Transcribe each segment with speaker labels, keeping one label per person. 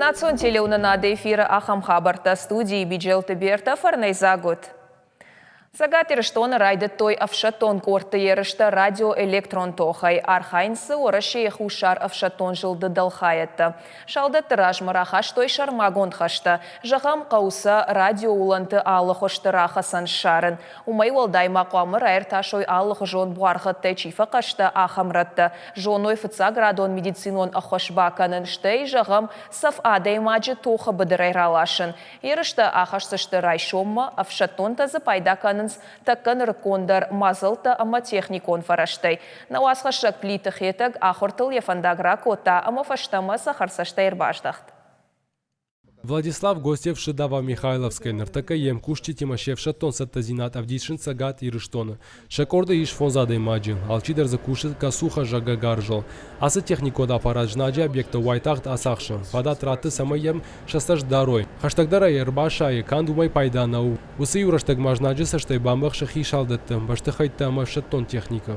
Speaker 1: Национ телеуынынады эфиры ахӕм хабӕрттӕ студийы Биджелты Бертӕ фӕрнӕйдзаг уыд. Цӕгат Ирыстоны райдыдтой ӕфсӕддон къордты ерыстӕ радиоэлектрон тохӕй. Архайынц дзы Уӕрӕсейы Хуссар ӕфсӕддон зылды дӕлхайӕдтӕ. Салдӕтты размӕ рахастой сӕрмагонд хӕстӕ. Зӕгъӕм, хъӕуы сӕ радиоуылӕнты алы хуызты рахӕцӕн ссарын. Уымӕй уӕлдай ма хъуамӕ раиртасой алыхуызон буаргъӕдтӕй чи фӕхъӕстӕ, ахӕм рӕттӕ, зоной фыццаградон медицинон ӕххуыс бакӕнын, стӕй, зӕгъӕм, цӕф адӕймаджы тохы быдырӕй раласын. Ерыстӕ ахӕсдзысты райсоммӕ, ӕфсӕддонтӕ дзы пайда кӕнынц тӕккӕ нырыккондӕр мадзӕлттӕ ӕмӕ техникон фӕрӕзтӕй. Нӕ уацхӕссӕг Плиты Хетӕг ахуыртыл йӕ фӕндаг ракодта ӕмӕ фӕстӕмӕ цӕхӕрцӕстӕй ӕрбаздӕхт.
Speaker 2: Владислав Гостев ссыдава Михайловскӕй ныртӕккӕ йе мкусджытимӕ се фсӕддон цӕттӕдзинад ӕвдисынц Цӕгат Ирыстоны. Сӕ къорды ис фондз адӕймаджы, алчидӕр дзы кусы косуха зӕгъгӕ гарзыл. Ацы техникон аппарат знаджы объекттӕ уайтагъд ацахсы, фадат ратты, цӕмӕй йӕм сӕ цӕст дарой. Хӕстӕгдӕр ӕй ӕрбасайы, канд уымӕй пайда нӕу. Уыцы иу рӕстӕг ма знаджы цӕстӕй бамбӕхсы хи салдӕтты, бӕстыхӕйттӕ ӕмӕ ӕфсӕддон техникӕ.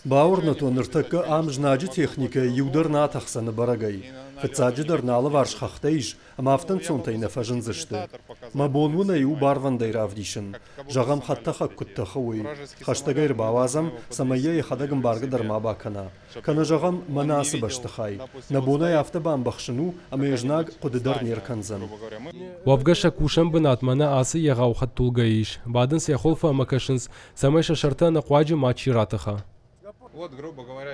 Speaker 3: Бауырнӕд уӕ, ныртӕккӕ ам знаджы техникӕйӕ иу дӕр нӕ атӕхдзӕн бӕрӕгӕй. Фыццаджыдӕр нӕ алыварс хӕхтӕ ис, ӕмӕ афтӕ ӕнцонтӕй нӕ фӕзындзысты. Мӕ бон уын ӕй у барвӕндӕй равдисын. Зӕгъӕм, хӕдтӕхӕг куыд тӕхы, уый. Хӕстӕг ӕй ӕрбауадзӕм, цӕмӕй йӕ йӕхӕдӕг ӕмбаргӕ дӕр ма бакӕна. Кӕнӕ зӕгъӕм, мӕнӕ ацы бӕстыхай. Нӕ бон ӕй афтӕ бамбӕхсын у, ӕмӕ йӕ знаг хъуыды дӕр не ркӕндзӕн.
Speaker 2: Уӕвгӕ сӕ кусӕн бынат мӕнӕ ацы егъау хӕдтулгӕйы ис. Бадынц йӕ хуылфы ӕмӕ кӕсынц, цӕмӕй сӕ сӕртӕ ӕнӕхъуаджы мачи ратӕха.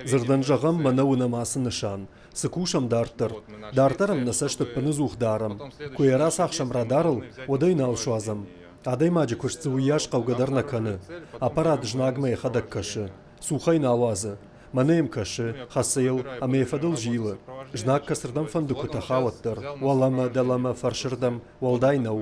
Speaker 3: Дзырдӕн зӕгъӕм, мӕнӕ уынӕм ацы нысан. Цы кусӕм дарддӕр? Дарддӕр ӕм нӕ цӕст ӕппыныдзух дарӕм. Куы йӕ рацахсӕм радарыл, уӕд ӕй нал суадзӕм. Адӕймаджы куыст дзы уыйас хъӕугӕ дӕр нӕ кӕны. Аппарат знагмӕ йӕхӕдӕг кӕсы. Цух ӕй нал уадзы. Мӕнӕ йӕм кӕсы, хӕцы йыл ӕмӕ йӕ фӕдыл зилы. Знаг кӕцырдӕм фӕнды куы тӕха, уӕддӕр. Уӕлӕмӕ, дӕлӕмӕ, фӕрсырдӕм, уӕлдай нӕу.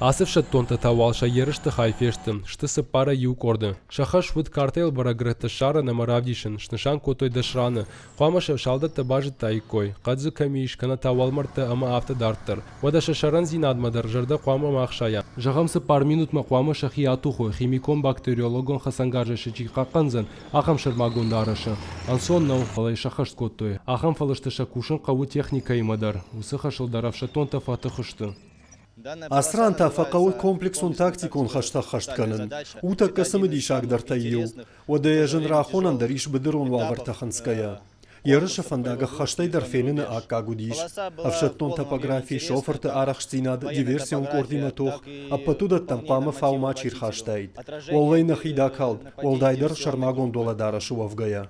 Speaker 2: Ацы ӕфсӕддонтӕ та уал сӕ ерысты хай фесты, сты цыппарӕй иу къорды. Сӕ хӕс уыд картӕйыл бӕрӕг рӕттӕ ссарын ӕмӕ равдисын, снысан кодтой дӕс раны. Хъуамӕ сӕ салдӕттӕ базыдтаиккой, хъӕд дзы кӕм ис, кӕнӕ та уӕлмӕрдтӕ ӕмӕ афтӕ дарддӕр. Уӕдӕ сӕ сӕрӕндзинадмӕ дӕр зӕрдӕ хъуамӕ ма ӕхсайа. Зӕгъӕм, цыппар минутмӕ хъуамӕ сӕхи атухой, химикон бактериологон хӕцӕнгарзӕй сӕ чи хъахъхъӕндзӕн, ахӕм сӕрмагонд дарӕсы. Ӕнцон нӕу, фӕлӕ йӕ сӕххӕст кодтой. Ахӕм фӕлысты сӕ кусын хъӕуы техникӕимӕ дӕр. Уыцы хӕсыл дӕр ӕфсӕддонтӕ фӕтых сты.
Speaker 3: Ацы ран та фӕхъӕуы комплексон тактикон хӕстӕ ӕххӕст кӕнын. У тӕккӕ цымыдисагдӕртӕй иу. Уӕдӕ йӕ зын рахонӕн дӕр ис быдырон уавӕртӕ хынцгӕйӕ. Ерысы фӕндаг ӕххӕстӕй дӕр феныны аккаг уыдис. Ӕфсӕддон топографи, шофырты арӕхстдзинад, диверсион къордимӕ тох, ӕппӕт уыдӕттӕм хъуамӕ фау мачи рхастаид. Уӕллӕй нӕ хид акалд, уӕлдайдӕр сӕрмагонд уӕлӕдарӕсы уӕвгӕйӕ.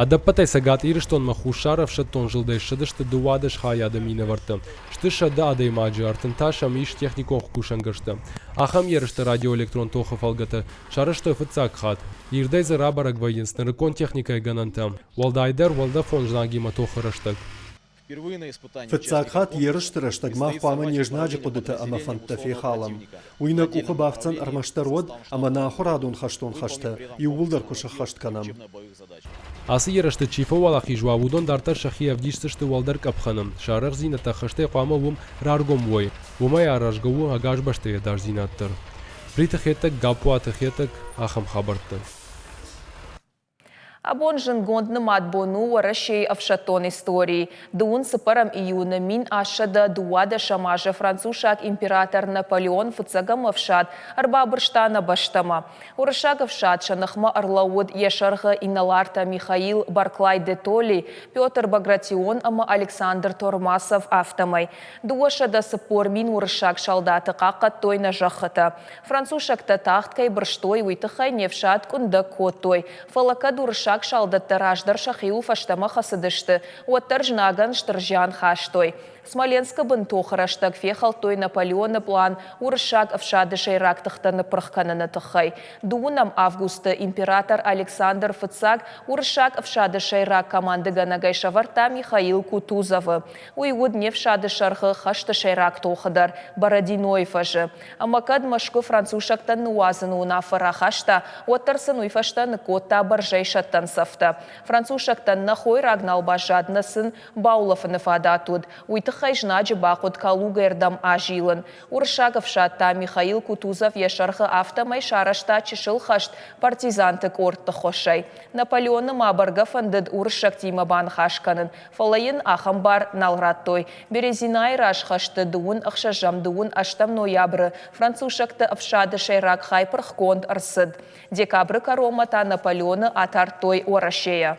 Speaker 2: Ӕдӕппӕтӕй Цӕгат Ирыстонмӕ Хуссар ӕфсӕддон зылдӕй ссыдысты 12 хайады минӕвӕрттӕ. Сты 100 адӕймаджы, 30 та сӕм ис техникон кусӕнгӕрзтӕ. Ахӕм ерысты радиоэлектрон тохы фӕлгӕты сарӕзтой фыццаг хатт. Ирдӕй дзы рабӕрӕг вӕййынц нырыккон техникӕйы гӕнӕнтӕ, уӕлдайдӕр уӕлдӕфон знагимӕ тохы рӕстӕг.
Speaker 3: Фыццаг хатт ерысты рӕстӕг мах хъуамӕ не знаджы хъуыдытӕ ӕмӕ фӕндтӕ фехалӕм. Уый нӕ къухы бафтдзӕн ӕрмӕстдӕр уӕд, ӕмӕ нӕ ахуырадон хӕстон хӕстӕ иууылдӕр куы сӕххӕст кӕнӕм.
Speaker 2: Ацы ерысты чи фӕуӕлахиз уа, уыдон дарддӕр сӕхи ӕвдисдзысты уӕлдӕр къӕпхӕны. Сӕ арӕхдзинӕдтӕ хӕстӕй хъуамӕ уым раргом уой. Уымӕй аразгӕ у ӕгас бӕстӕйы ӕдасдзинад дӕр. Плиты Хетӕг, Гаппуаты Хетӕг, ахӕм хабӕрттӕ.
Speaker 1: Абон зындгонд нымад бон у Уӕрӕсейы ӕфсӕддон историйы. Дыууын цыппӕрӕм июны 1812 азы францусаг император Наполеон фыццӕгӕм ӕфсад ӕрбабырста нӕ бӕстӕмӕ. Уырыссаг ӕфсад сӕ ныхмӕ ӕрлӕууыд йӕ сӕргъы инӕлартӕ Михаил Барклай де Толли, Петр Багратион ӕмӕ Александр Тормасов, афтӕмӕй. 240 мин уырыссаг салдаты хъахъхъӕдтой нӕ зӕххытӕ. Францусӕгтӕ тагъд кӕй бырстой, уый тыххӕй не фсад къуындӕг кодтой. Фӕлӕ кӕд уырыссаг салдӕттӕ раздӕр сӕхиуыл фӕстӕмӕ хӕцыдысты, уӕддӕр знагӕн стыр зиан хастой. Смоленскы бын тохы рӕстӕг фехӕлдтой Наполеоны пълан уырыссаг ӕфсады сӕйраг тыхтӕ ныппырх кӕныны тыххӕй. Дыууынӕм августы император Александр Фыццаг уырыссаг ӕфсады сӕйраг командыгӕнӕгӕй сӕвӕрдта Михаил Кутузовы. Уый уыд не фсады сӕргъы хӕсты сӕйраг тохы дӕр Бородинойы фӕзы. Ӕмӕ кӕд Мӕскуы францусӕгтӕн ныууадзыны уынаффӕ рахаста, уӕддӕр сын уый фӕстӕ ныккодта бӕрзӕйсӕттӕн цӕфтӕ. Францусӕгтӕн нӕ хойраг нал баззад, нӕ сын баулӕфыны фадат уыд. Уый тыххӕй. тыххӕй знаджы бахъуыд Калугӕйы рдӕм азилын. Уырыссаг ӕфсад та Михаил Кутузов йӕ сӕргъы афтӕмӕй сарӕзта чысыл хӕст партизанты къордты ххуысӕй. Наполеоны ма бӕргӕ фӕндыд уырыссӕгтимӕ баныхас кӕнын, фӕлӕ йын ахӕм бар нал радтой. Березинайы раз хӕсты дыууын ӕхсӕзӕм дыууын ӕстӕм ноябры францусӕгты ӕфсады сӕйраг хай пырхгонд ӕрцыд. Декабры кӕронмӕ та Наполеоны атардтой Уӕрӕсейӕ.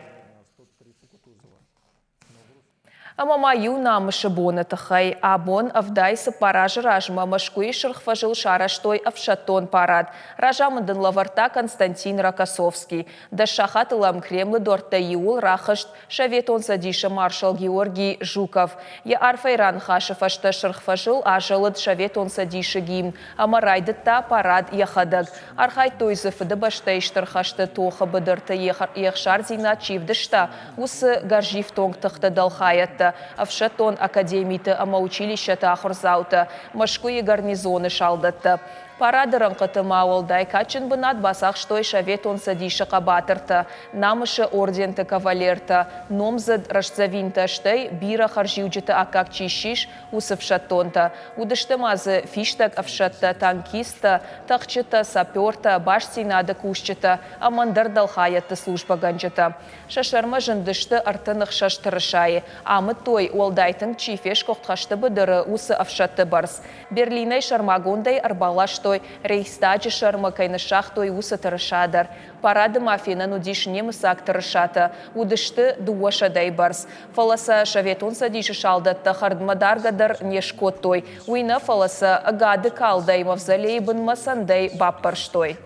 Speaker 1: Ӕмӕ ма иу намысы боны тыххӕй абон 74 азы размӕ Мӕскуыйы Сырх фӕзыл сарӕзтой ӕфсӕддон парад. Разамынд ын лӕвӕрдта Константин Рокоссовский. Дӕс сахатыл ӕм Кремлы дуӕрттӕй иуыл рахызт Советон Цӕдисы маршал Георгий Жуков. Йӕ арфӕйы раныхасы фӕстӕ Сырх фӕзыл азӕлыд Советон Цӕдисы гимн ӕмӕ райдыдта парад йӕхӕдӕг. Архайдтой дзы Фыдыбӕстӕйы Стыр хӕсты тохы быдырты йе хсардзинад чи вдыста, уыцы гӕрзифтонг тыхты дӕлхайӕдтӕ, ӕфсӕддон академиты ӕмӕ училищӕты ахуырдзаутӕ, Мӕскуыйы гарнизоны салдӕттӕ. Парады рӕнхъыты ма уӕлдай кадджын бынат бацахстой Советон Цӕдисы хъӕбатыртӕ, Намысы орденты кавалертӕ, номдзыд рӕстдзӕвинтӕ, стӕй бирӕ хӕрзиуджыты аккаг чи ссис, уыцы фсӕддонтӕ. Уыдысты ма дзы фистӕг ӕфсӕдтӕ, танкисттӕ, тӕхджытӕ, сапертӕ, бастдзинады кусджытӕ ӕмӕ ӕндӕр дӕлхайӕдты службӕгӕнджытӕ. Сӕ сӕрмӕ зындысты 36 тырысайы, амыдтой, уӕлдай тынг чи фесгуыхт хӕсты быдыры, уыцы ӕфсӕдты бӕрц. Берлинӕй сӕрмагондӕй ӕрбаластой, Рейхстаджы сӕрмӕ кӕй ныссагътой, уыцы тырыса дӕр. Парады ма фенӕн уыдис немыцаг тырысатӕ, уыдысты дыууӕсӕдӕйы бӕрц. Фӕлӕ сӕ Советон Цӕдисы салдӕттӕ хӕрдмӕ даргӕ дӕр не скодтой. Уый нӕ, фӕлӕ сӕ ӕгады калдӕй мавзолейы бынмӕ цӕндӕй баппӕрстой.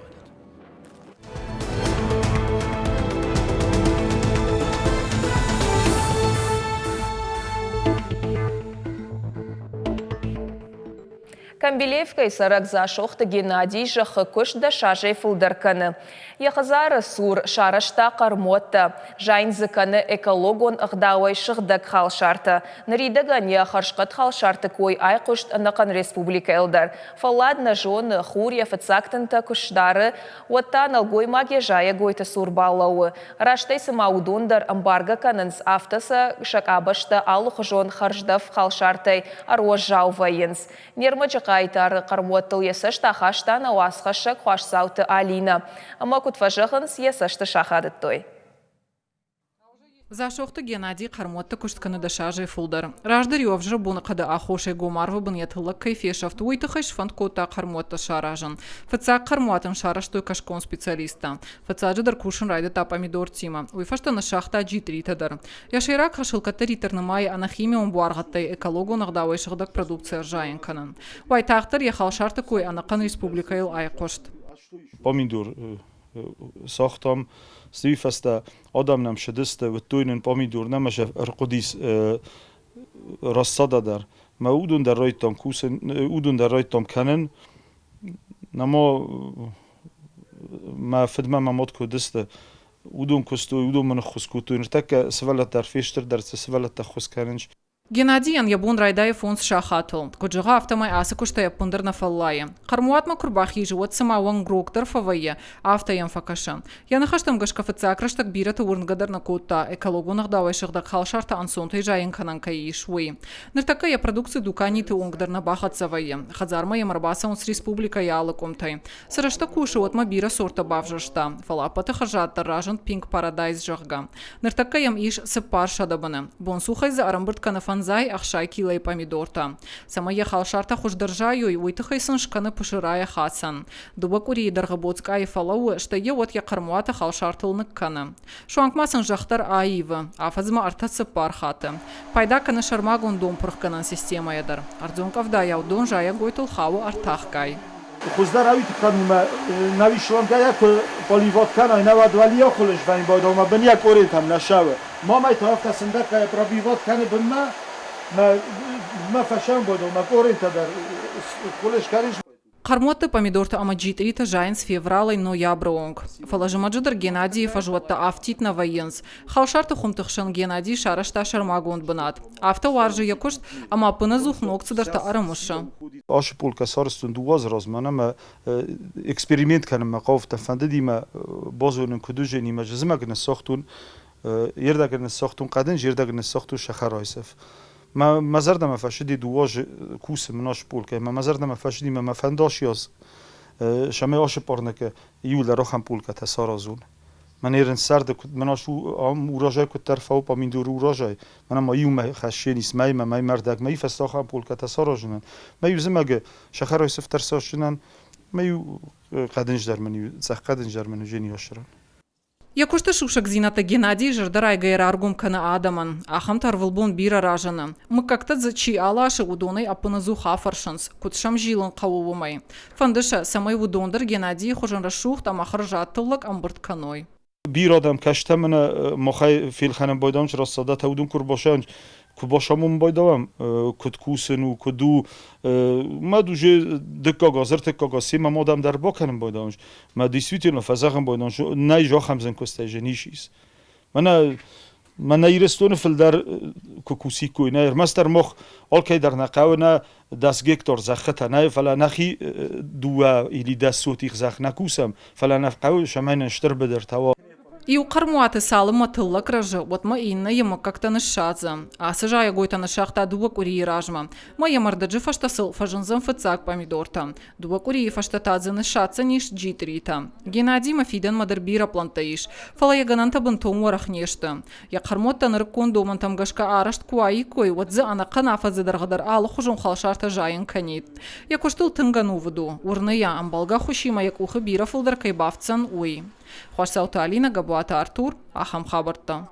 Speaker 1: Камбилеевкӕйы цӕрӕг Дзасохты Геннадий зӕххы куыст дӕс азӕй фылдӕр кӕны. Йӕ хӕдзары цур сарӕзта хъӕрмуӕттӕ, зайын дзы кӕны экологон ӕгъдауӕй сыгъдӕг халсартӕ. Ныридӕгӕн йӕ хӕрзхъӕд халсарты кой айхъуыст ӕнӕхъӕн республикӕйыл дӕр. Фӕллад нӕ зоны, хур йӕ фыццаг тынтӕ куы сдары, уӕд та нӕлгоймаг йӕ зайӕгойты цур балӕууы. Раст ӕй цыма уыдон дӕр ӕмбаргӕ кӕнынц, афтӕ сӕ сӕ къабӕзтӕ алыхуызон хӕрздӕф халсартӕй ӕруӕззау вӕййынц. Не рмӕджы хъайтары хъӕрмуӕттыл йӕ цӕст ахаста нӕ уацхӕссӕг Хуасдзауты Алинӕ. Ӕмӕ куыд фӕзӕгъынц, йӕ цӕсты сахадыдтой.
Speaker 4: Дзасохты Геннадий хъӕрмуӕтты куыст кӕны дӕс азӕй фылдӕр. Раздӕр-иу ӕвзӕр боныхъӕды аххосӕй гом арвы бын йӕ тыллӕг кӕй фесӕфт, уый тыххӕй сфӕнд кодта хъӕрмуӕттӕ саразын. Фыццаг хъӕрмуат ын сарӕзтой кӕсгон специалисттӕ. Фыццаджыдӕр кусын райдыдта пъамидортимӕ. Уый фӕстӕ ныссагъта джитъритӕ дӕр. Йӕ сӕйраг хӕсыл кӕддӕриддӕр нымайы ӕнӕхимион буаргъӕдтӕй экологон ӕгъдауӕй сыгъдӕг продукци ӕрзайын кӕнын. Уайтагъддӕр йӕ халсарты кой ӕнӕхъӕн республикӕйыл айхъуыст.
Speaker 5: Пъамидор сагътам, уый фӕстӕ адӕм нӕм цыдысты, уыдтой нын пъамидор, нӕма сӕ ӕрхъуыдис рассада дӕр. Мӕ уыдон дӕр райдыдтам кусын, уыдон дӕр райдыдтам кӕнын. Нӕма мӕ фыдмӕ мӕ мад куы уыдысты, уыдон куыстой, уыдон мын ӕххуыс кодтой. Ныртӕккӕ сывӕллӕттӕ фестырдӕр, цы сывӕллӕттӕ ӕххуыс кӕнынц.
Speaker 4: Геннадийӕн йӕ бон райдайы фондз сахатыл. Куыд зӕгъы, афтӕмӕй ацы куыстӕй ӕппындӕр нӕ фӕллайы. Хъӕрмуатмӕ куы рбахизы, уӕд цыма уӕнгрогдӕр фӕвӕййы, афтӕ йӕм фӕкӕсы. Йӕ ныхӕстӕм гӕсгӕ фыццаг рӕстӕг бирӕты уырнгӕ дӕр нӕ кодта, экологон ӕгъдауӕй сыгъдӕг халсартӕ ӕнцонтӕй зайын кӕнӕн кӕй ис, уый. Ныртӕккӕ йӕ продукци дуканиты онг дӕр нӕ бахӕццӕ вӕййы. Хӕдзармӕ йӕм ӕрбацӕуынц республикӕйы алы къуымтӕй. Цы рӕстӕг кусы, уӕдмӕ бирӕ сорттӕ бавзӕрста, фӕлӕ ӕппӕты хӕрзаддӕр разынд Pink Paradise, зӕгъгӕ. Ныртӕккӕ йӕм ис 400 быны. Бонцухӕй дзы ӕрӕмбырд кӕны фӕндзай ӕхсай килойы пъамидортӕ. Цӕмӕй йӕ халсартӕ хуыздӕр зайой, уый тыххӕй сын скӕны пысырайӕ хӕцӕн. Дыууӕ къуырийы дӕргъы боцкъайы фӕлӕууы, стӕй йӕ уӕд йӕ хъӕрмуаты халсартыл ныккӕны. Суанг ма сын зӕхх дӕр аивы, афӕдзмӕ ӕртӕ-цыппар хатты. Пайда кӕны сӕрмагонд донпырхгӕнӕн системӕйӕ дӕр. Ӕрдзон къӕвдайау дон зайӕгойтыл хауы ӕртахгай.
Speaker 6: Хуыздӕр ауи кӕнунмӕ нӕуислонгӕйӕ ку поливот кӕнай, науӕд уӕлиау хулӕзвӕйн байдомӕ бын йӕ къоретӕм нӕ сӕуы. Мамӕй та афтӕ сындӕггай пробивот кӕны бынмӕ, мӕ мӕ фӕсӕн байдомӕ къорентӕ дӕр хулӕз кӕнис.
Speaker 4: Хъӕрмуӕтты пъамидортӕ ӕмӕ джитъритӕ зайынц февралӕй ноябры онг. Фӕлӕ зымӕджы дӕр Геннадийы фӕзуӕттӕ афтид нӕ вӕййынц. Халсарты хуымты хсӕн Геннадий сарӕзта сӕрмагонд бынат. Афтӕ уарзы йӕ куыст, ӕмӕ ӕппынӕдзух ног цыдӕртӕ ӕрымысы.
Speaker 5: Ацы полкӕ сарӕзтон дыууӕ азы размӕ ӕмӕ эксперимент кӕнынмӕ хъавыдтӕн, фӕндыди мӕ базонын, куыд уыдзӕни мӕ зымӕг ныссагътон, ердӕг ныссагътон хъӕдын, ердӕг ныссагътон сӕхӕрайсӕф. Мӕ мӕ зӕрдӕмӕ фӕсыди дыууӕ азы кусы мын ас полкӕй, мӕ мӕ зӕрдӕмӕ фӕсыди мӕ мӕ фӕнды асиаз, сӕмӕй асы пъарныкы иуылдӕр ахӕм полкӕтӕ саразон. Мӕн ерын сӕрды куыд мӕн ас ам урожай куыддӕр фӕуы помидоры урожай, мӕнӕ ма иумӕ хӕссенис мӕймӕ, мӕймӕрдӕг, мӕ фӕстӕ ахӕм полкӕтӕ саразынӕн. Мӕ иу зымӕгы сӕхӕрой сыфтӕр сасынӕн, мӕ иу хъӕдындз дӕр мын иу цъӕх хъӕдындз дӕр мын уыдзӕни асырӕн.
Speaker 4: Йӕ куысты сусӕгдзинӕдтӕ Геннадийы зӕрдӕрайгӕйӕ раргом кӕны адӕмӕн. Ахӕмтӕ ӕрвылбон бирӕ разыны. Мыггӕгтӕ дзы чи аласы, уыдонӕй ӕппынӕдзух афӕрсынц, куыд сӕм зилын хъӕуы, уымӕй. Фӕнды сӕ, цӕмӕй уыдон дӕр Геннадийы хуызӕн рӕсугъд ӕмӕ хӕрзад тыллӕг ӕмбырд кӕной.
Speaker 5: Бирӕ адӕм кӕстӕ мӕнӕ махӕй фелхӕнӕн байдӕм рассадатӕ уыдон куы рбасайынц, куы басамон байдавӕм, куыд кусын у, куыд у, мад уже дыккаг аз, ӕртыккаг аз семӕ мадӕм дӕр бакӕнын байдавынц. Мӕ действительно фӕзӕгъын байдавынц, нӕй ахӕм зын куыстӕй зын ис ис. Мӕнӕ мӕнӕ Ирыстоны фылдӕр куы кусиккой, нӕ ӕрмӕстдӕр мах алкӕй дӕр нӕ хъӕуы нӕ 10 гектар зӕххытӕ нӕй, фӕлӕ нӕхи дыууӕ или 10 сотих зӕхх нӕ кусӕм, фӕлӕ нӕ хъӕуы, цӕмӕй нын стыр быдыртӕ уа.
Speaker 4: Иу хъӕрмуаты цалынмӕ тыллӕг рӕзы, уӕдмӕ иннӕйы мыггӕгтӕ ныссадзы. Ацы зайӕгойтӕ ныссагъта дыууӕ къуырийы размӕ. Мӕ йӕ мӕрдӕджы фӕстӕ сыл фӕзындзӕн фыццаг пъамидортӕ. Дыууӕ къуырийы фӕстӕ та дзы ныссадздзӕнис джитъритӕ. Геннадимӕ фидӕнмӕ дӕр бирӕ пълӕнттӕ ис, фӕлӕ йӕ гӕнӕнтӕ бынтон уӕрӕх не сты. Йӕ хъӕрмуӕттӕ нырыккон домӕнтӕм гӕсгӕ арӕзт куы уаиккой, уӕд дзы ӕнӕхъӕн афӕдзы дӕргъы дӕр алыхуызон халсартӕ зайын кӕнид. Йӕ куыстыл тынг ӕнувыд у, уырны йӕ, ӕмбӕлгӕ ӕххуысимӕ йӕ къухы бирӕ фылдӕр кӕй бафтдзӕн, уый. Хуасдзауты Алинӕ, Гӕбуаты Артур, ахӕм хабӕрттӕ.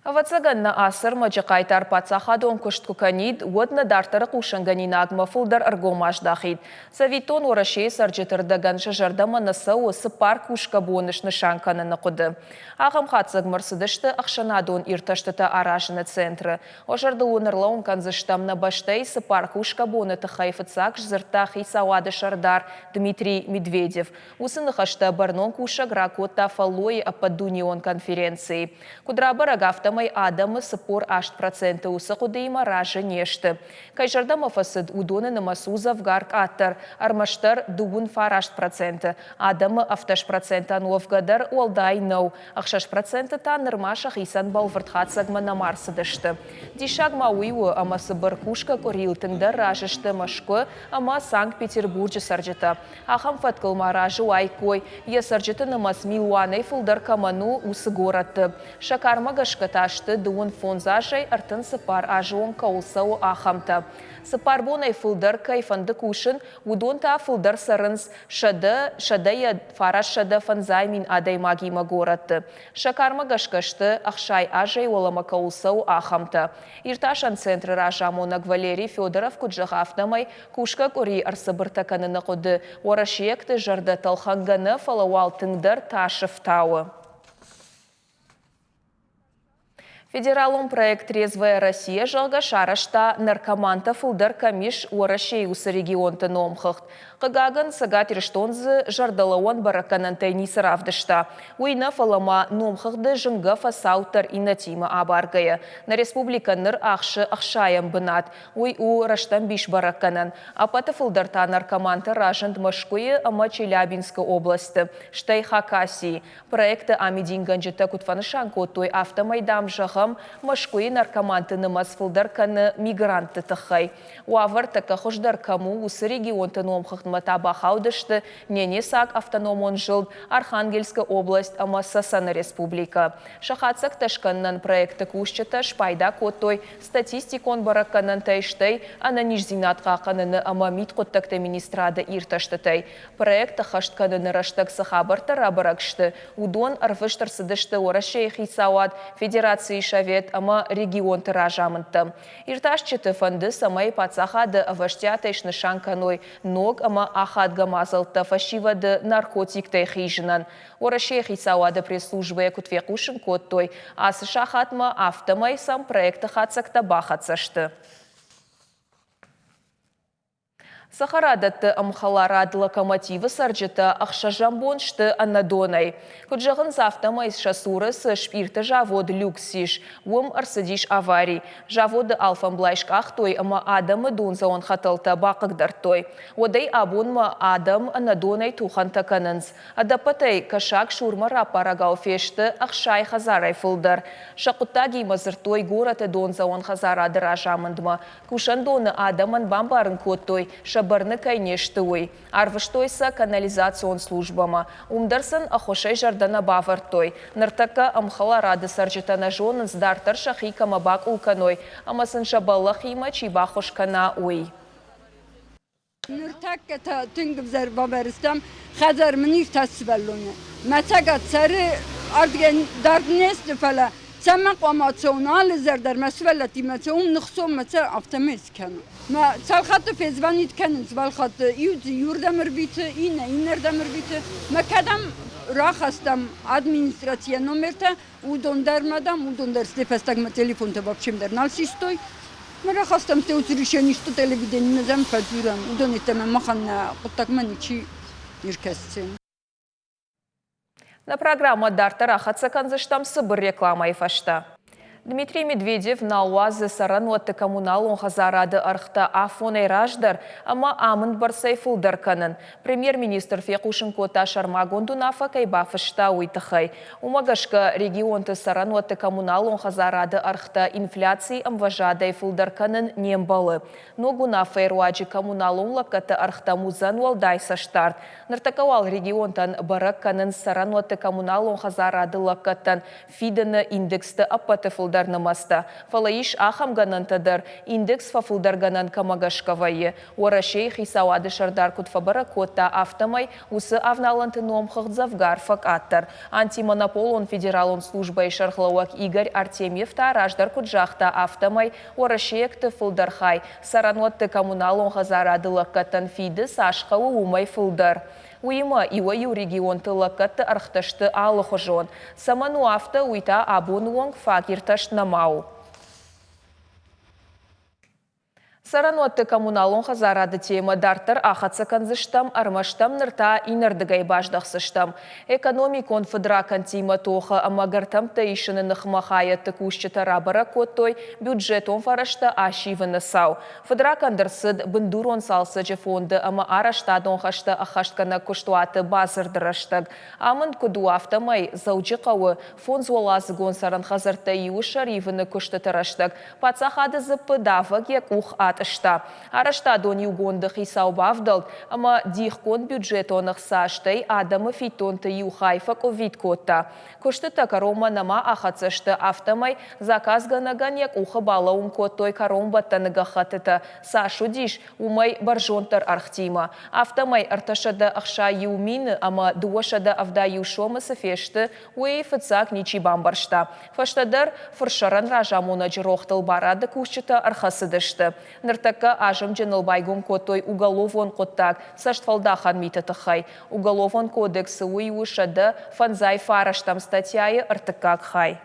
Speaker 1: Ӕвӕццӕгӕн нӕ ацы ӕрмӕджы хъайтар паддзахадон куыст куы кӕнид, уӕд нӕ дарддӕры хъусынгӕнинагмӕ фылдӕр ӕргом аздахид. Цӕвиттон, Уӕрӕсейы цӕрджыты рдӕгӕн сӕ зӕрдӕмӕ нӕ цӕуы цыппар кусгӕ боны снысан кӕныны хъуыды. Ахӕм хатдзӕгмӕ рцыдысты ӕхсӕнадон иртӕстытӕ аразыны центры. Уӕ зӕрдыл уын ӕрлӕууын кӕндзыстӕм, нӕ бӕстӕйы цыппар кусгӕ боны тыххӕй фыццаг сдзырдта хицауады сӕрдар Дмитрий Медведев. Уыцы ныхӕстӕ бӕрнон кусӕг ракодта фӕллойы ӕппӕтдунеон конференцийы. Куыд рабӕрӕг, афтӕмӕй адӕмы 48% уыцы хъуыдыимӕ разы не сты. Кӕй зӕрдӕмӕ фӕцыд, уыдоны нымӕц у дзӕвгар къаддӕр, ӕрмӕстдӕр 39%. Адӕмы 17%-ӕн уӕвгӕ дӕр уӕлдай нӕу, 6% та нырма сӕхицӕн бӕлвырд хатдзӕгмӕ нӕма рцыдысты. Диссаг ма уый у, ӕмӕ цыбыр кусгӕ къуырийыл тынгдӕр разы сты Мӕскуы ӕмӕ Санкт-Петербурджы цӕрджытӕ. Ахӕм фӕткыл ма разы уаиккой, йӕ цӕрджыты нымӕц милуанӕй фылдӕр кӕмӕн у, уыцы горӕтты. Сӕ кармӕ гӕсгӕ та сты 35 азӕй 34 азы онг кӕуыл цӕуы, ахӕмтӕ. Цыппар бонӕй фылдӕр кӕй фӕнды кусын, уыдон та фылдӕр цӕрынц 100, сӕдӕйӕ 950 мин адӕймагимӕ горӕтты. Сӕ кармӕ гӕсгӕ сты, 60 азӕй уӕлӕмӕ кӕуыл цӕуы, ахӕмтӕ. Иртасӕн центры разамонӕг Валерий Федоров куыд зӕгъы, афтӕмӕй кусгӕ къуыри ӕрцыбыртӕ кӕныны хъуыды уӕрӕсейӕгты зӕрдӕтӕ лхӕнгӕ нӕ, фӕлӕ уал тынгдӕр тасы фтауы. Федералон проект «Трезвая Россия», зӕгъгӕ, сарӕзта, наркомантӕ фылдӕр кӕм ис, Уӕрӕсейы уыцы регионты номхыгъд. Хъыгагӕн, Цӕгат Ирыстон дзы зӕрдӕлӕууӕн бӕрӕггӕнӕнтӕй ницы равдыста. Уый нӕ, фӕлӕ ма номхыгъды зынгӕ фӕцауддӕр иннӕтимӕ абаргӕйӕ. Нӕ республикӕ ныр ахсы ӕхсайӕм бынат. Уый у рӕстӕмбис бӕрӕггӕнӕн. Ӕппӕты фылдӕр та наркомантӕ разынд Мӕскуыйы ӕмӕ Челябинскы областы, стӕй Хакасийы. Проекты амидингӕнджытӕ куыд фӕнысан кодтой, афтӕмӕй, дам, зӕгъӕм, Мӕскуыйы наркоманты нымӕц фылдӕр кӕны мигрантты тыххӕй. Уавӕр тӕккӕ хуыздӕр кӕм у, уыцы регионты номхыгъдмӕ та бахаудысты Ненецаг автономон зылд, Архангельскы область ӕмӕ Цӕцӕны республикӕ. Сӕ хатдзӕгтӕ скӕнынӕн проекты кусджытӕ спайда кодтой статистикон бӕрӕггӕнӕнтӕй, стӕй ӕнӕниздзинад хъахъхъӕныны ӕмӕ мидхъуыддӕгты министрады иртӕстытӕй. Проект ӕххӕст кӕныны рӕстӕг цы хабӕрттӕ рабӕрӕг сты, уыдон ӕрвыст ӕрцыдысты Уӕрӕсейы хицауад, Федерацийы Совет ӕмӕ регионты разамындтӕм. Иртасджыты фӕнды, цӕмӕй паддзахады ӕвӕстиатӕй снысан кӕной ног ӕмӕ ахадгӕ мадзӕлттӕ фӕсивӕды наркотиктӕй хизынӕн. Уӕрӕсейы хицауады пресс-службӕйӕ куыд фехъусын кодтой, ацы сахатмӕ афтӕмӕй сӕм проекты хатдзӕгтӕ бахӕццӕ сты. Цӕхӕрадӕтты ӕмхӕларад Локомотив-ы цӕрджытӕ ӕхсӕзӕм бон сты ӕнӕдонӕй. Куыд зӕгъынц, афтӕмӕй сӕ цуры цы спъирты завод «Люкс» ис, уым ӕрцыдис авари. Заводы алфӕмблай скъахтой ӕмӕ адӕмы дондзӕуӕн хӕтӕлтӕ бахъыгдардтой. Уӕдӕй абонмӕ адӕм ӕнӕдонӕй тухӕнтӕ кӕнынц. Ӕдӕппӕтӕй кӕсаг сурмӕ раппарӕгау фесты 60 хӕдзарӕй фылдӕр. Сӕ хъуыддагимӕ дзырдтой горӕты дондзӕуӕн хӕдзарады разамындмӕ. Кусӕндоны адӕмӕн бамбарын кодтой, сӕ бӕрны кӕй не сты, уый. Арвыстой сӕ канализацион службӕмӕ. Уым дӕр сын ӕххуысӕй зӕрдӕ нӕ бавӕрдтой. Ныртӕккӕ ӕмхӕларады цӕрджытӕ нӕ зонынц, дарддӕр сӕхи кӕмӕ бакъул кӕной ӕмӕ сын сӕ бӕллӕхимӕ чи баххуыс кӕна, уый.
Speaker 7: Ныртӕккӕ та тынг ӕвзӕр бавӕрстам. Хӕдзар мын иртаст сывӕллоны. Мӕ цӕгат цӕры, ардыгӕй дард не сты, фӕлӕ цӕмӕн хъуамӕ ацӕуон алы изӕр дӕр мӕ сывӕллӕттимӕ цӕуын, ныхсон мӕ сӕ, афтӕмӕй скӕнон. Мӕ цал хатты фезвонит кӕнынц, уал хатты иу дзы иуырдӕм ӕрвиты, иннӕ иннӕрдӕм ӕрвиты. Мӕ кӕдӕм рахастам администрацийӕ номертӕ, уыдон дӕр ма, дам, уыдон дӕр сте фӕстагмӕ телефонтӕ вообще дӕр нал систой. Мы рахастам те учреждение, что телевидение зӕм фӕдзурӕм, уыдон йеддӕмӕ махӕн нӕ хъуыддагмӕ ничи не ркӕсдзӕн.
Speaker 1: Нӕ программӕ дарддӕр ахӕццӕ кӕндзыстӕм цыбыр рекламӕйы фӕстӕ. Дмитрий Медведев нал уадзы цӕрӕнуӕтты коммуналон хӕдзарады ӕргътӕ афонӕй раздӕр ӕмӕ амынд бӕрцӕй фылдӕр кӕнын. Премьер-министр фехъусын кодта сӕрмагонд уынаффӕ кӕй бафыста, уый тыххӕй. Уымӕ гӕсгӕ регионты цӕрӕнуӕтты коммуналон хӕдзарады ӕргътӕ инфляцийы ӕмвӕзадӕй фылдӕр кӕнын не мбӕлы. Ног уынаффӕйы руаджы коммуналон лӕггӕдты ӕргътӕм уыдзӕн уӕлдай цӕстдард. Ныртӕккӕ уал регионтӕн бӕрӕг кӕнынц цӕрӕнуӕтты коммуналон хӕдзарады лӕггӕдтӕн фидыны индексты ӕппӕты фылдӕр нымӕцтӕ. Фӕлӕ ис ахӕм гӕнӕнтӕ дӕр, индекс фӕфылдӕргӕнӕн кӕмӕ гӕсгӕ вӕййы. Уӕрӕсейы хицауады сӕрдар куыд фӕбӕрӕг кодта, афтӕмӕй уыцы авналӕнты номхыгъд дзӕвгар фӕкъаддӕр. Антимонополон федералон службӕйы сӕргълӕууӕг Игорь Артемьев та раздӕр куыд загъта, афтӕмӕй уӕрӕсейӕгты фылдӕр хай цӕрӕнуӕтты коммуналон хӕдзарады лӕггӕдтӕн фиды, цас хъӕуы, уымӕй фылдӕр. Уыимӕ иуӕй-иу регионты лӕггӕдты ӕргътӕ сты алыхуызон. Цӕмӕн у афтӕ, уый та абоны онг фаг иртӕст нӕма у. Цӕрӕнуӕтты коммуналон хӕдзарады темӕ дарддӕр ахӕццӕ кӕндзыстӕм, ӕрмӕст ӕм ныр та иннӕрдыгӕй баздӕхдзыстӕм. Экономикон фыдракӕндтимӕ тохы ӕмӕ гӕртӕмттӕ исыны ныхмӕ хайӕдты кусджытӕ рабӕрӕг кодтой бюджетон фӕрӕзтӕ ассивыны цау. Фыдракӕнд ӕрцыд бындурон цалцӕджы фонды ӕмӕ арӕзтадон хӕстӕ ӕххӕстгӕнӕг куыстуаты бадзырды рӕстӕг. Амынд куыд у, афтӕмӕй Дзӕуджыхъӕуы фондзуӕладзыгон цӕрӕн хӕдзӕрттӕй иуы сӕр ивыны куыстыты рӕстӕг паддзахады дзыппы давӕг йӕ къух атъыста. Арӕзтадон иугонды хицау бавдӕлд ӕмӕ дихгонд бюджетон ӕхца стӕй адӕмы фиддонты иу хай фӕкъуыввитт кодта. Куыстытӕ кӕронмӕ нӕма ахӕццӕ сты, афтӕмӕй заказгӕнӕгӕн йӕ къухы балӕууын кодтой кӕронбӕттӕны гӕххӕттытӕ, цас уыдис, уымӕй бӕрзонддӕр ӕргътимӕ. Афтӕмӕй 361 мины ӕмӕ 271 сомы цы фесты, уый фыццаг ничи бамбӕрста. Фӕстӕдӕр фырсӕрӕн разамонӕджы рохтыл барады кусджытӕ ӕрхӕцыдысты. Ныртӕккӕ азымджыныл байгом кодтой уголовон хъуыддаг цӕстфӕлдахӕн миты тыххӕй. Уголовон кодексы уый у 159 статьяйы ӕртыккаг хай.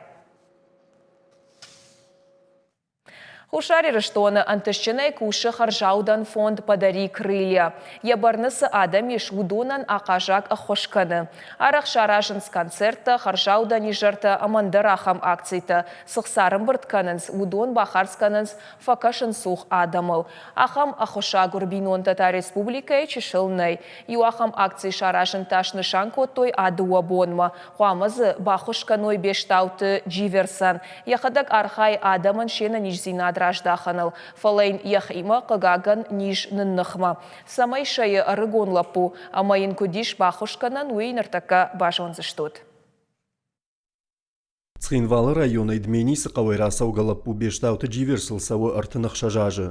Speaker 1: Хуссар Ирыстоны ӕнтыстджынӕй кусы хӕрзаудӕн фонд «Подари крылья». Йӕ бӕрны цы адӕм ис, уыдонӕн ахъаззаг ӕххуыс кӕны. Арӕх саразынц концерттӕ, хӕрзаудӕн изӕртӕ ӕмӕ ӕндӕр ахӕм акцитӕ. Цы хца ӕрӕмбырд кӕнынц, уыдон бахардз кӕнынц фӕкӕсынцух адӕмыл. Ахӕм ӕххуысагур бинонтӕ та республикӕйы чысыл нӕй. Иу ахӕм акци саразын та снысан кодтой а дыууӕ бонмӕ. Хъуамӕ дзы баххуыс кӕной Бестауты Дживерсӕн. Йӕхӕдӕг архайы адӕмӕн се нӕниздзинад раздахыныл, фӕлӕ йын йӕхимӕ, хъыгагӕн, низ нынныхмӕ. Цӕмӕй сӕйы ӕрыгон лӕппу ӕмӕ йын куыд ис баххуыс кӕнӕн, уый ныртӕккӕ базондзыстут.
Speaker 3: Цхинвалы районӕй Дменисы хъӕуӕй рацӕугӕ лӕппу Бестауты Дживерсыл цӕуы 36 азы.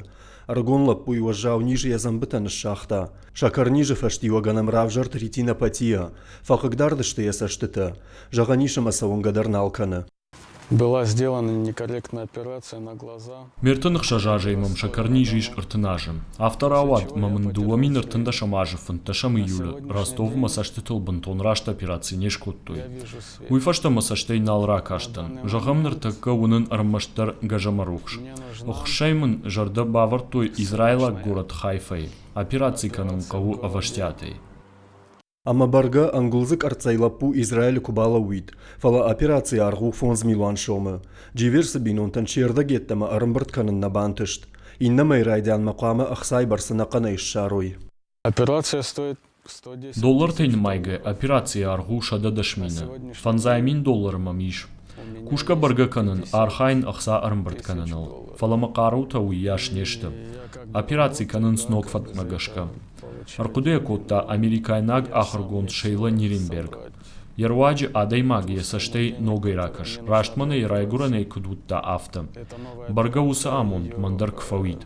Speaker 3: Ӕрыгон лӕппуйы уӕззау низ йӕ дзӕмбытӕ ныссагъта. Сӕкӕрнизы фӕстиуӕгӕн ӕм равзӕрд ретинопатия, фӕхъыгдард сты йӕ цӕстытӕ. Зӕгъӕн ис ӕмӕ цӕуынгӕ дӕр нал кӕны.
Speaker 8: Была сделана некорректная операция на глаза.
Speaker 9: Ме 36 азӕй мӕм сӕкӕрниз ис 30 азы. Афтӕ рауад, ӕмӕ мын 2013 азы 15 июлы Ростовы мӕ цӕстытыл бынтон раст операци не скодтой. Уый фӕстӕ мӕ цӕстӕй нал ракастӕн. Зӕгъӕм, ныртӕккӕ уынын ӕрмӕстдӕр гӕзӕмӕ рухс. Ӕххуысӕй мын зӕрдӕ бавӕрдтой израилаг горӕт Хайфӕйы. Операци кӕнын хъӕуы ӕвӕстиатӕй.
Speaker 3: Ӕмӕ бӕргӕ ӕнгуылдзы къӕрццӕй лӕппу Израилы куы балӕууид, фӕлӕ операцийы аргъ у 5 милуан сомы. Дживерсы бинонтӕн се рдӕг йеддӕмӕ ӕрӕмбырд кӕнын нӕ бантыст. Иннӕмӕй райдианмӕ хъуамӕ ӕхцайы бӕрц ӕнӕхъӕнӕй ссарой.
Speaker 8: Операция стоит
Speaker 9: Доллартӕй нымайгӕ операцийы аргъ у 110 000. 5000 доллары мӕм ис. Кусгӕ бӕргӕ кӕнын, архайын ӕхца ӕрӕмбырд кӕныныл, фӕлӕ мӕ хъарутӕ уыйас не сты. Операци кӕнынц ног фӕткмӕ гӕсгӕ. Ӕрхъуыды йӕ кодта америкайнаг ахуыргонд Шейла Ниренберг. Йӕ руаджы адӕймаг йӕ цӕстӕй ногӕй ракӕс, раст мӕнӕ йӕ райгуырӕнӕй куыд уыдта, афтӕ. Бӕргӕ уыцы амонд мӕн дӕр куы фӕуид.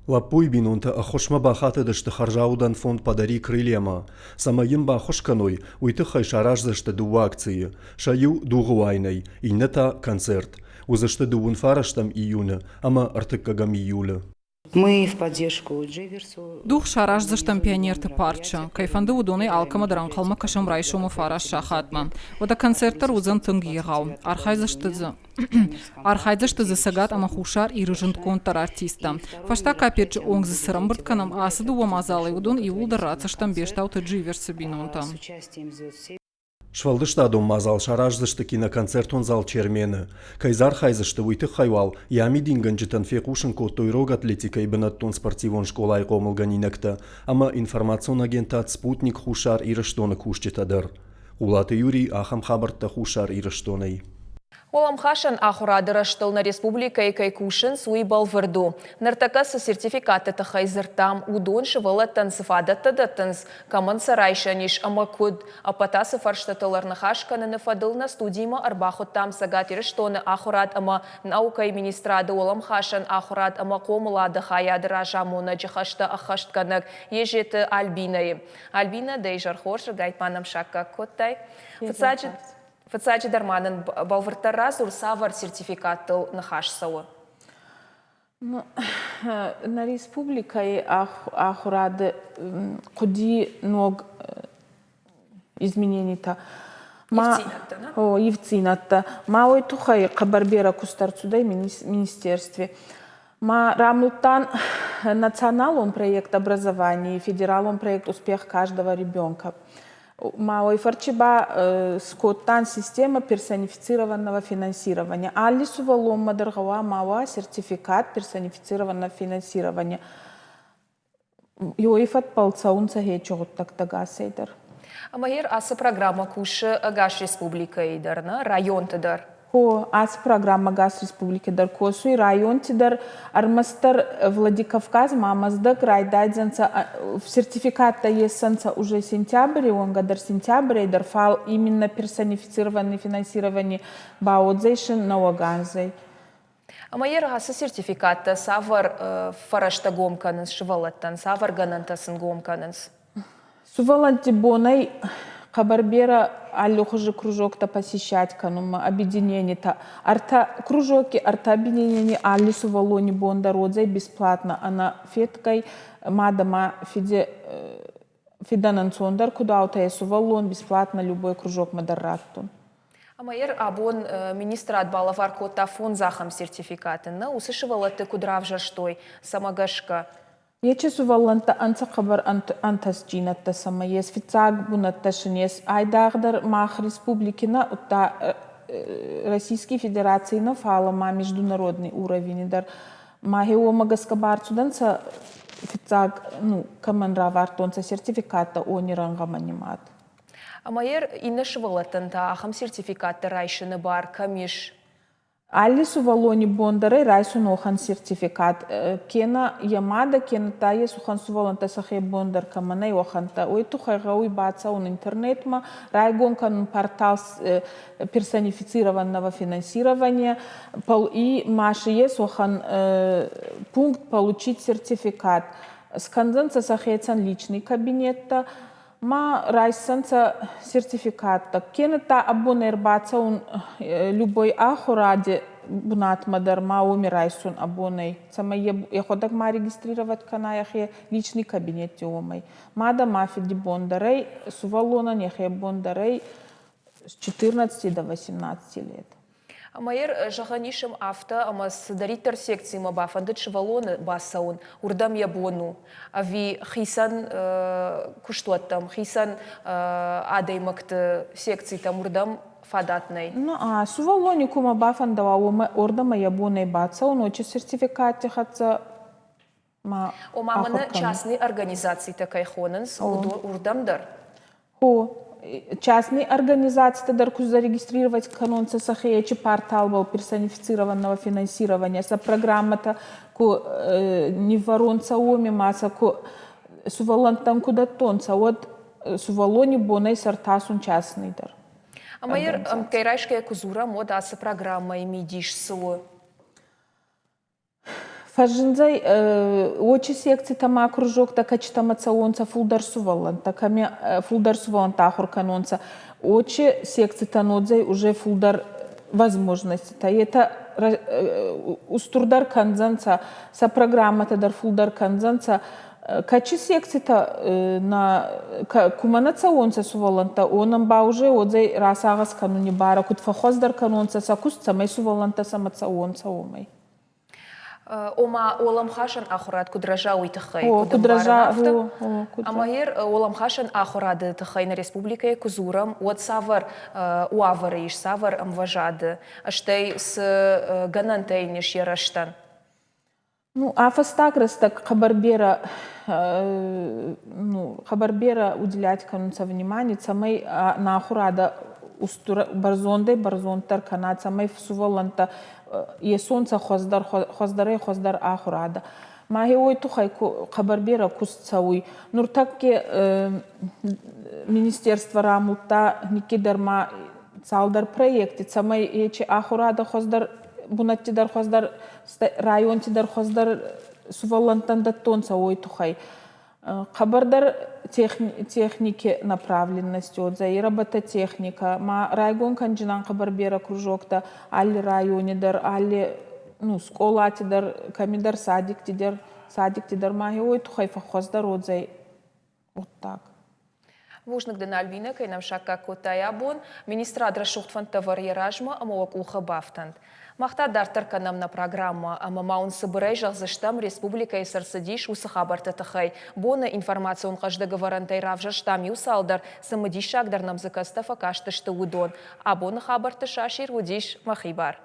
Speaker 3: Лӕппуйы бинонтӕ ӕххуысмӕ бахатыдысты хӕрзаудӕн фонд «Подари крылья»-мӕ. Цӕмӕй йын баххуыс кӕной, уый тыххӕй сараздзысты дыууӕ акцийы. Сӕ иу дугъы уайынӕй, иннӕ та концерт. Уыдзысты дыууын фарӕстӕм июны ӕмӕ ӕртыккӕгӕм июлы.
Speaker 10: Мы в поддержку Дживерсу.
Speaker 4: Дугъ сараздзыстӕм Пионерты парчы. Кӕй фӕнды, уыдонӕй алкӕмӕ дӕр ӕнхъӕлмӕ кӕсӕм райсомы фараст сахатмӕ. Уӕдӕ концерт дӕр уыдзӕн тынг егъау. Архайдзысты дзы Архайдзысты дзы Цӕгат ӕмӕ Хуссар Иры зындгонддӕр артисттӕ. Фӕстаг капеччы онг дзы цы рӕмбырд кӕнӕм ацы дыууӕ мадзалӕй, уыдон иууылдӕр ратдзыстӕм Бестауты Дживерсы бинонтӕм.
Speaker 3: Сфӕлдыстадон мадзал сараздзысты киноконцертон зал «Чермен-ы». Кӕй дзы архайдзысты, уый тыххӕй уал йӕ амидингӕнджытӕн фехъусын кодтой рог атлетикӕйы бынӕттон спортивон скъолайы хъомылгӕнинӕгтӕ ӕмӕ информацион агентад «Спутник» Хуссар Ирыстоны кусджытӕ дӕр. Хъулаты Юрий ахӕм хабӕрттӕ Хуссар Ирыстонӕй.
Speaker 1: Уӕлӕмхасӕн ахуырады рӕзтыл нӕ республикӕйы кӕй кусынц, уый бӕлвырд у. Ныртӕккӕ цы сертификатты тыххӕй дзырдтам, уыдон сывӕллӕттӕн цы фадӕттӕ дӕттынц, кӕмӕн сӕ райсӕн ис ӕмӕ куыд, ӕппӕт ацы фӕрстытыл ӕрныхас кӕныны фӕдыл нӕ студимӕ ӕрбахуыдтам Цӕгат Ирыстоны ахуырад ӕмӕ наукӕйы министрады уӕлӕмхасӕн ахуырад ӕмӕ хъомылады хайады разамонӕджы хӕстӕ ӕххӕстгӕнӕг Езеты Альбинӕйы. Альбинӕ, дӕ изӕр хорз, ргайтма нӕм саккаг кодтай. Фыццаджы Фыццаджыдӕр ма нын бӕлвырддӕр радзур, цавӕр сертификаттыл ныхас цӕуы?
Speaker 11: Нӕ республикӕйы ахуырады хъуыди ног измененитӕ.
Speaker 1: Ивддзинӕдтӕ, нӕ?
Speaker 11: О, ивддзинӕдтӕ. Ма уой туххӕй хъӕбӕр берӕ куст ӕрцудӕй министерстви. Ма рамудтан националон проект образования, федералон проект «Успех каждого ребенка». Ма уой фӕрчи ба скодтан система персонифицированного финансирования. Алли сувӕллонмӕ дӕр гъӕуама уа сертификат персонифицированного финансирования. Уой фӕдбӕл цӕунцӕ хечи гъуддӕгтӕ гасӕй дӕр.
Speaker 1: Ӕмӕ ер ацы программӕ кусы ӕгас республикӕйы дӕр, нӕ районты дӕр?
Speaker 11: Хо, ацы программӕ гас республикӕ дӕр косуй, районти дӕр, ӕрмӕстдӕр Владикавказ ма Мӕздӕг райдайдзӕнцӕ сертификаттӕ ессӕнцӕ уже сентябри уӕнгӕ дӕр сентябрӕй дӕр, фал именно персонифицированный финансирование ба уодзӕй нӕуӕг анзӕй.
Speaker 1: Ӕмӕ йӕ ацы сертификаттӕ цавӕр фӕрӕзтӕ гом кӕнынц сывӕллӕттӕн, цавӕр гӕнӕнтӕ сын гом кӕнынц?
Speaker 11: Сувӕллӕнтти бонӕй хъӕбӕр берӕ аллихузи кружоктӕ посещать кӕнунмӕ, объединенитӕ. Ӕртӕ кружоки, ӕртӕ объединени алли сувӕллони бон дӕр уодзӕй бесплатно, ӕнӕ федгӕй мадӕ ма фиде фидӕн ӕнцондӕр куд аутӕй сувӕллон бесплатно любой кружокмӕ дӕр раттун.
Speaker 1: Ӕмӕ йӕ абон министрад балӕвар кодта фондз ахӕм сертификаты. Нӕ уыцы сывӕллӕтты куыд равзӕрстой, цӕмӕ гӕсгӕ?
Speaker 11: Ечи сувӕллӕнттӕ ӕнцӕ хъӕбӕр ӕнтӕстджийнӕдтӕ сӕмӕ ес, фиццаг бунӕттӕ син ес. Айдагъдӕр мах республики нӕ, удта Российской Федераций нӕ, фал ма международный уровени дӕр. Мӕхе уомӕ гӕсгӕ барцудӕнцӕ фиццаг, ну, кӕмӕн равардтонцӕ сертификаттӕ, уони рӕнгъӕмӕ нимад.
Speaker 1: Ӕмӕ йӕ иннӕ сывӕллӕттӕн та ахӕм сертификаттӕ райсыны бар кӕм ис?
Speaker 11: Алли сувӕллони бон дӕр ӕй райсун уӕхӕн сертификат. Кенӕ йӕ мадӕ, кенӕ та ес уӕхӕн сувӕллӕнттӕ сӕхе бон дӕр кӕмӕн ӕй, уӕхӕнттӕ. Уой туххӕй гъӕуй бацӕун интернетмӕ, райгон кӕнун портал персонифицированного финансирования и ма си ес уӕхӕн пункт «Получить сертификат». Скӕндзӕнцӕ сӕхецӕн личный кабинеттӕ. Ма райсдзӕнцӕ сертификаттӕ, кенӕдта абон ӕрбацӕун любой ахуради бунатмӕ дӕр ма уоми райсун абонӕй, цӕмӕй ӕхуӕдӕг ма регистрировать кӕна ӕхе личный кабинетти уомӕй. Мадӕ ма фиди бон дӕр ӕй, сувӕллонӕн ӕхе бон дӕр ӕй с 14 до 18 лет.
Speaker 1: Ӕмӕ зӕгъӕн ис афтӕ, ӕмӕ цыдӕриддӕр секцимӕ бафӕндыд сывӕллоны бацӕуын, уырдӕм йӕ бон у? Ӕви хицӕн куыстуӕттӕм, хицӕн адӕймӕгты секцитӕм уырдӕм фадат нӕй?
Speaker 11: Ну, а сувӕллони кумӕ бафӕндӕуа, уомӕ уордӕмӕ йӕ бон ӕй бацӕун, очи сертификатти хӕццӕ ма
Speaker 1: Ома мӕнӕ частный организацитӕ кӕй хонынц, уырдӕм дӕр?
Speaker 11: Хо, частный организацитӕ дӕр куы зарегистрировать кӕнонцӕ сӕхе порталбӕл персонифицированного финансирования, сӕ программӕтӕ ку ниввӕронцӕ уоми ма сӕ ку сувӕллӕнттӕн ку дӕттонцӕ, уӕд сувӕллони бонӕй сӕртасун частный дӕр.
Speaker 1: Ӕмӕ ӕмткӕй райсгӕйӕ куы дзурӕм, уӕд ацы программӕйы мидис цы у?
Speaker 11: Фӕззиндзӕй уочи секцитӕ ма кружоктӕ, кӕцитӕмӕ цӕуонцӕ фулдӕр сувӕллӕнттӕ, кӕми фулдӕр сувӕллӕнттӕ ахур кӕнонцӕ. Уочи секцитӕн уодзӕй уже фулдӕр возможноститӕ. Етӕ устурдӕр кӕндзӕнцӕ, сӕ программӕтӕ дӕр фулдӕр кӕндзӕнцӕ. Кӕци секцитӕ нӕ кумӕ нӕ цӕуонцӕ сувӕллӕнттӕ, уонӕн ба уже уодзӕй расагъӕс кӕнуни барӕ, куд фӕххуӕздӕр кӕнонцӕ сӕ куст, цӕмӕй сувӕллӕнттӕ сӕмӕ цӕуонцӕ, уомӕй.
Speaker 1: Ома, уӕлӕмхасӕн ахуырад куыд рӕза, уый тыххӕй, куыд ӕмбарын, афтӕ. Ӕмӕ ер уӕлӕмхасӕн ахуырады тыххӕй нӕ республикӕйы куы дзурӕм, уӕд цавӕр уавӕры ис, цавӕр ӕмвӕзады, стӕй цы гӕнӕнтӕ йын ис йӕ рӕзтӕн?
Speaker 11: Ну, а фӕстаг рӕстӕг хъӕбӕр берӕ, ну, хъӕбӕр берӕ уделять кӕнунцӕ внимание, цӕмӕй нӕ ахурадӕ устур бӕрзондӕй-бӕрзонддӕр кӕна, цӕмӕй сувӕллӕнттӕ есонцӕ хуӕздӕр, хуӕздӕрӕй-хуӕздӕр ахурадӕ. Ма гье уой туххӕй хъӕбӕр берӕ куст цӕуй. Нуртӕкки министерство рамулдта никкидӕр ма цалдӕр проекти, цӕмӕй ечи ахурадӕ хуӕздӕр бунӕтти дӕр хуӕздӕр районти дӕр хуӕздӕр сувӕллӕнттӕн дӕттонцӕ, уой туххӕй. Хъӕбӕрдӕр техники направленность уодзӕй, робототехника, ма райгон кӕнджинан хъӕбӕр берӕ кружоктӕ алли райони дӕр, алли ну, скъолати дӕр, кӕмидӕр садикти дӕр, садикти дӕр ма уой туххӕй фӕххуӕздӕр уодзӕй гъуддаг.
Speaker 1: Бузныг дын, Альбинӕ, кӕй нӕм саккаг кодтай абон. Министрад рӕсугъд фӕндтӕ вӕры йӕ размӕ ӕмӕ уӕ къухы бафтӕнт. Мах та дарддӕр кӕнӕм нӕ программӕ ӕмӕ ма уын цыбырӕй зӕгъдзыстӕм, республикӕйы цы рцыдис, уыцы хабӕртты тыххӕй. Боны информацион хъӕздыг ӕвӕрӕнтӕй равзӕрстам иу цалдӕр, цымыдисагдӕр нӕм дзы кӕцытӕ фӕкастысты, уыдон. Абоны хабӕртты сасир уыдис мӕхи бар.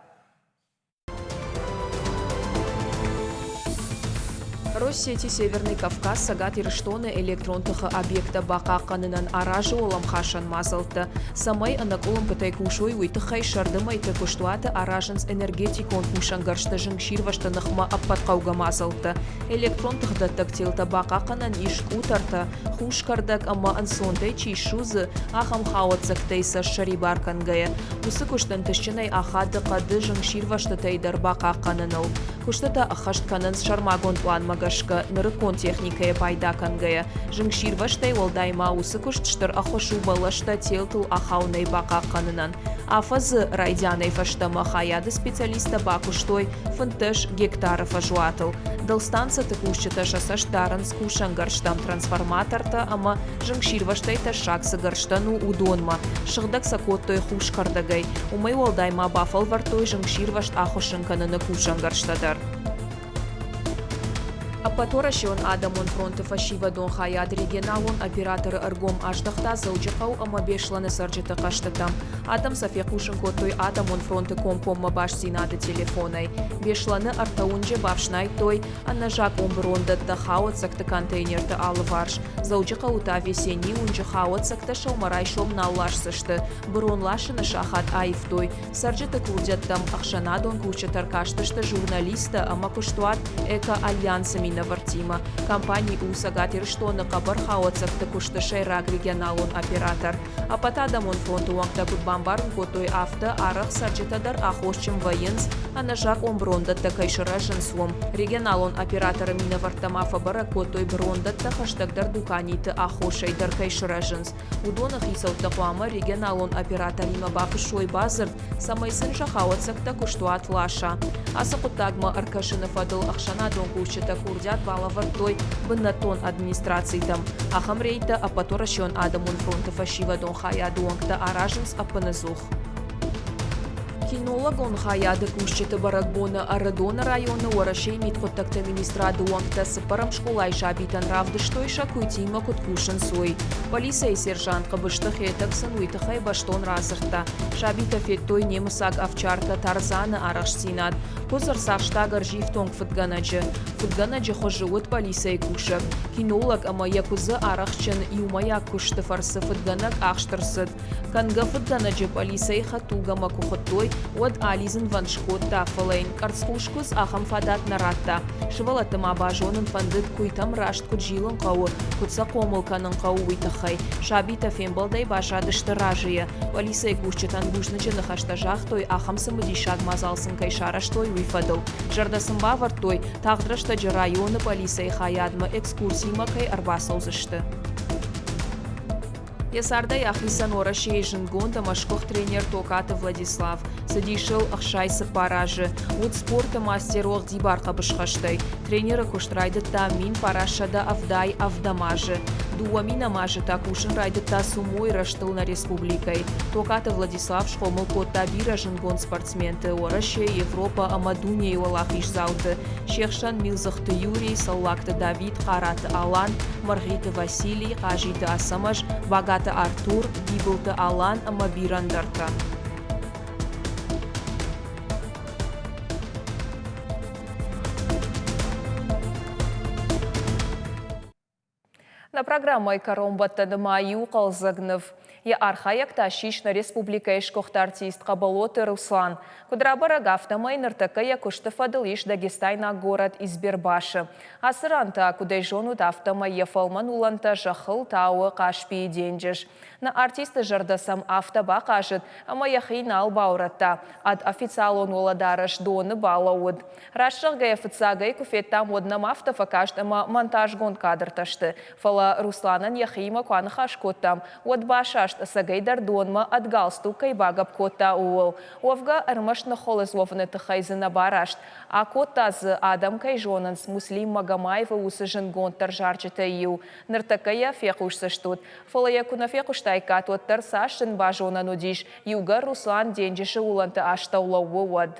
Speaker 1: Россети Северный Кавказ Цӕгат Ирыстоны электрон тыхы объекттӕ бахъахъхъӕнынӕн аразы уӕлӕмхасӕн мадзӕлттӕ. Цӕмӕй ӕнӕкъуылымпытӕй кусой, уый тыххӕй сӕрды мӕйты куыстуаты аразынц энергетикон кусӕнгӕрзты зынгсирвӕзты ныхмӕ ӕппӕт хъӕугӕ мадзӕлттӕ. Электрон тыхдӕттӕг телтӕ бахъахъхъӕнӕн ис къутӕртӕ, хус кӕрдӕг ӕмӕ ӕнцонтӕй чи ссудзы, ахӕм хауӕццӕгтӕй сӕ ссӕрибар кӕнгӕйӕ. Уыцы куыст ӕнтыстджынӕй ахады хъӕды зынгсирвӕзтытӕй дӕр бахъахъхъӕныныл. Куыстытӕ ӕххӕст кӕнынц сӕрмагонд пъланмӕ гӕсгӕ, нырыккон техникӕйӕ пайда кӕнгӕйӕ. Зынгсирвӕзтӕй уӕлдай ма уыцы куыст стыр ӕххуыс у бӕлӕстӕ телтыл ахауынӕй бахъахъхъӕнынӕн. Афӕдзы райдианӕй фӕстӕмӕ хайады специалисттӕ бакуыстой 15 гектары фӕзуатыл. Дӕлстанцӕты кусджытӕ сӕ цӕст дарынц кусӕнгӕрзтӕм, трансформатортӕ ӕмӕ зынгсирвӕзтӕй тӕссаг цы гӕрзтӕн у, уыдонмӕ. Сыгъдӕг сӕ кодтой хус кӕрдӕгӕй. Уымӕй уӕлдай ма бафӕлвӕрдтой зынгсирвӕзт ахуыссын кӕныны кусӕнгӕрзтӕ дӕр. Ӕппӕтуӕрӕсеон адӕмон фронты фӕсивӕдон хайад регионалон операторы ӕргом аздӕхта Дзӕуджыхъӕу ӕмӕ Беслӕны цӕрджыты хъӕстытӕм. Адӕм сӕ фехъусын кодтой адӕмон фронты комкоммӕ бастдзинады телефонӕй. Беслӕны ӕртӕ уынджы бафснайдтой ӕнӕзакъон бырондӕттӕ хауӕццӕгты контейнерты алыварс. Дзӕуджыхъӕуы та Весеннийы уынджы хауӕццӕгтӕ сӕумӕрайсом нал ласдзысты. Бырон ласыны сахат аивтой. Цӕрджыты курдиӕттӕм ӕхсӕнадон кусджытӕ ӕркастысты журналисттӕ ӕмӕ куыстуат Эко-Альянсы минӕвӕрттӕ. минӕвӕрттимӕ. Компани у Цӕгат Ирыстоны хъӕбӕр хауӕццӕгты куысты сӕйраг регионалон оператор. Ӕппӕтадӕмон фронты уӕнгтӕ куыд бамбарын кодтой, афтӕ арӕх цӕрджытӕ дӕр аххосджын вӕййынц, ӕнӕзакъон брондӕттӕ кӕй сырӕзынц, уым. Регионалон операторы минӕвӕрттӕ ма фӕбӕрӕг кодтой, брондӕттӕ хӕстӕгдӕр дуканиты аххосӕй дӕр кӕй сырӕзынц. Уыдоны хицӕуттӕ хъуамӕ регионалон операторимӕ бафыссой бадзырд, цӕмӕй сын сӕ хауӕццӕгтӕ куыстуат ласа. Ацы хъуыддагмӕ ӕркӕсыны фӕдыл ӕхсӕнадон кусджытӕ курдиат балӕвӕрдтой бынӕттон администрацитӕм. Ахӕм рейдтӕ Ӕппӕтуӕрӕсеон адӕмон фронты фӕсивӕдон хайады уӕнгтӕ аразынц ӕппынӕдзух. Кинологон хайады кусджыты бӕрӕгбоны Ӕрыдоны районы Уӕрӕсейы мидхъуыддӕгты министрады уӕнгтӕ цыппӕрӕм скъолайы сабитӕн равдыстой сӕ куыйтимӕ куыд кусынц, уый. Полицӕйы сержант Хъыбызты Хетӕг сын уый тыххӕй бӕстон радзырдта. Сабитӕ федтой немыцаг ӕфчартӕ Тарзаны арӕхстдзинад. Куыдз ӕрцахста гӕрзифтонг фыдгӕнӕджы. Фыдгӕнӕджы хуызы уыд полицӕйы кусӕг. Кинолог ӕмӕ йӕ куыдзы арӕхстджын иумӕйаг куысты фӕрцы фыдгӕнӕг ахст ӕрцыд. Кӕнгӕ фыдгӕнӕджы пъӕлицӕйы хӕдтулгӕмӕ куы хуыдтой, уӕд алидзынвӕнд скодта, фӕлӕ йын къӕрцхъус куыдз ахӕм фадат нӕ радта. Сывӕллӕтты ма базонын фӕндыд, куыйтӕм раст куыд зилын хъӕуы, куыд сӕ хъомыл кӕнын хъӕуы, уый тыххӕй. Сабитӕ фембӕлдӕй баззадысты разыйӕ. Пъӕлицӕйы кусджытӕн бузныджы ныхӕстӕ загътой, ахӕм цымыдисаг мадзал сын кӕй сарӕзтой, уый фӕдыл. Зӕрдӕ сын бавӕрдтой, тагъд рӕстӕджы районы пъӕлицӕйы хайадмӕ экскурсимӕ кӕй ӕрбацӕудзысты. Йӕ цардӕй ахицӕн Уӕрӕсейы зындгонд ӕмӕ сгуыхт тренер Токаты Владислав. Цыдис ыл 64 азы. Уыд спорты мастер уӕгъдибар хъӕбысхӕстӕй. Тренеры куыст райдыдта 1977 азы. Дыууӕ минӕм азы та кусын райдыдта сумойы рӕзтыл нӕ республикӕйы. Токаты Владислав схъомыл кодта бирӕ зындгонд спортсменты Уӕрӕсе, Европӕ ӕмӕ дунейы уӕлахиздзауты. Се хсӕн Милдзыхты Юрий, Цӕллагты Давид, Хъараты Алан, Мӕргъиты Василий, Хъазиты Ацӕмӕз, Багаты Артур, Бибылты Алан ӕмӕ бирӕ ӕндӕртӕ. Нӕ программӕйы кӕронбӕттӕны ма иу хъӕлдзӕг ныв. Йӕ архайӕг та ссис нӕ республикӕйы сгуыхт артист Хъӕбӕлоты Руслан. Куыд рабӕрӕг, афтӕмӕй ныртӕккӕ йӕ куысты фӕдыл ис дагестайнаг горӕт Избербашы. Ацы ран та, куыд ӕй зонут, афтӕмӕй йӕ фӕлмӕн уылӕнтӕ зӕххыл тауы Хъаспийы денджыз. Нӕ артисты зӕрдӕ сӕм афтӕ бахъазыд, ӕмӕ йӕхи нал баурӕдта, ӕд официалон уӕлӕдарӕс доны балӕууыд. Раст зӕгъгӕйӕ, фыццагӕй куы федтам, уӕд нӕм афтӕ фӕкаст, ӕмӕ монтажгонд кадртӕ сты. Фӕлӕ Русланӕн йӕхиимӕ куы аныхас кодтам, уӕд басаст, ӕцӕгӕйдӕр донмӕ ӕд галстук кӕй багӕпп кодта, ууыл. Уӕвгӕ, ӕрмӕст ныххуылыдз уӕвыны тыххӕй дзы нӕ бараст. Акодта дзы, адӕм кӕй зонынц, Муслим Магомаевы уыцы зындгонддӕр зарджытӕй иу. Ныртӕккӕ йӕ фехъусдзыстут. Фӕлӕ йӕ куы нӕ фехъуыстаиккат, уӕддӕр цас зын базонӕн уыдис, иугӕр Руслан денджызы уылӕнты астӕу лӕууы, уӕд.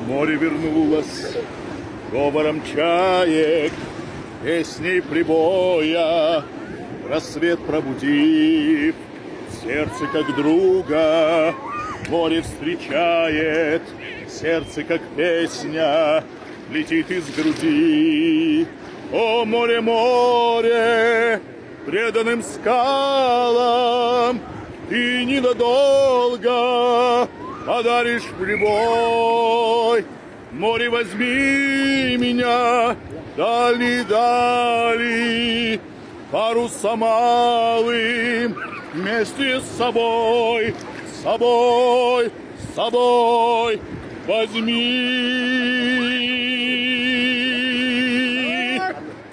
Speaker 12: Море вернулось говором чаек, песней прибоя, Рассвет пробудив, сердце как друга, Море встречает, сердце как песня летит из груди. О, море, море, преданным скалам ты ненадолго подаришь прибой. Море, возьми меня, дали, дали, парусом алым вместе с собой, с собой, с собой возьми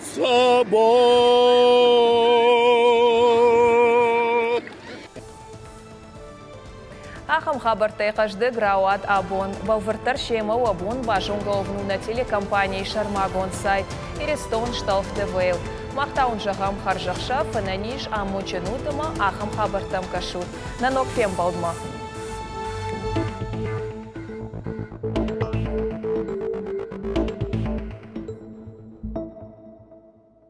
Speaker 12: с собой.
Speaker 1: Ахӕм хабӕрттӕй хъӕздыг рауад абон. Бӕлвырддӕр семӕ уӕ бон базонгӕ уӕвын у нӕ телекомпанийы сӕрмагонд сайт Иристон Шталф ТВ-йыл. Мах та уын зӕгъӕм хӕрзӕхсӕв, ӕнӕниз, амондджын ут ӕмӕ ахӕм хабӕрттӕм кӕсут. Нӕ ног фембӕлдмӕ!